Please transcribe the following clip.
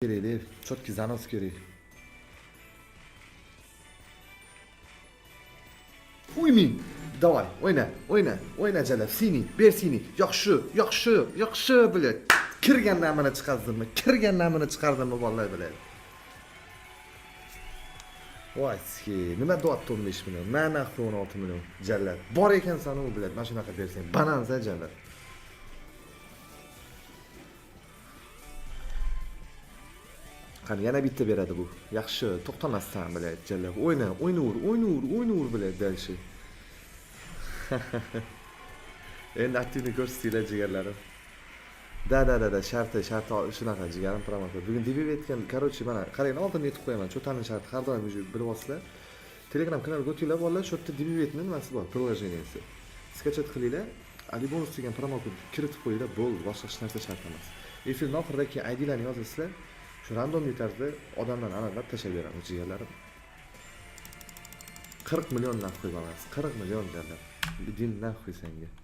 Kerakda, четкий занос kerak. Uy ming. Давай, o'yna, o'yna, o'yna jalab, синий, ber синий. Yaxshi, yaxshi, yaxshi, блядь. Kirgan namini chiqardimmi? Kirgan namini chiqardimmi, vallahi, блядь. Voy, nima deyapti 15 million? Na нахуй 16 million. Jalab. Bor ekansan u, блядь, mana shunaqa bersang. Banansa jalab. Qani, yana bitta beradi bu. Yaxshi, to'xtamasdan, блядь, jalab. O'yna, o'ynaver, o'ynaver, o'ynaver, блядь, дальше. Endi aktivni ko'rsatinglar, jigarlarim. Да, да, да, да, sharti, sharti shunaqa, jigarim, promokod. Bugun deb aytgan, короче, mana qarang, oldin aytib qo'yaman, cho'tani sharti har doim уже bilib olsizlar. Telegram kanalga o'tinglar, bolalar, shu yerda DBBetni nimasi bor, приложение si. Скачать qilinglar, Ali bonus degan promokod kiritib qo'yinglar, bo'ldi, boshqa hech narsa shart emas. Efirni oxirida keyin IDlarni yozasizlar, shu рандомный tarzda odamlarni aniqlab tashlab beramiz, jigarlarim. 40 million нахуй balans, 40 million jalab. Иди нахуй senga.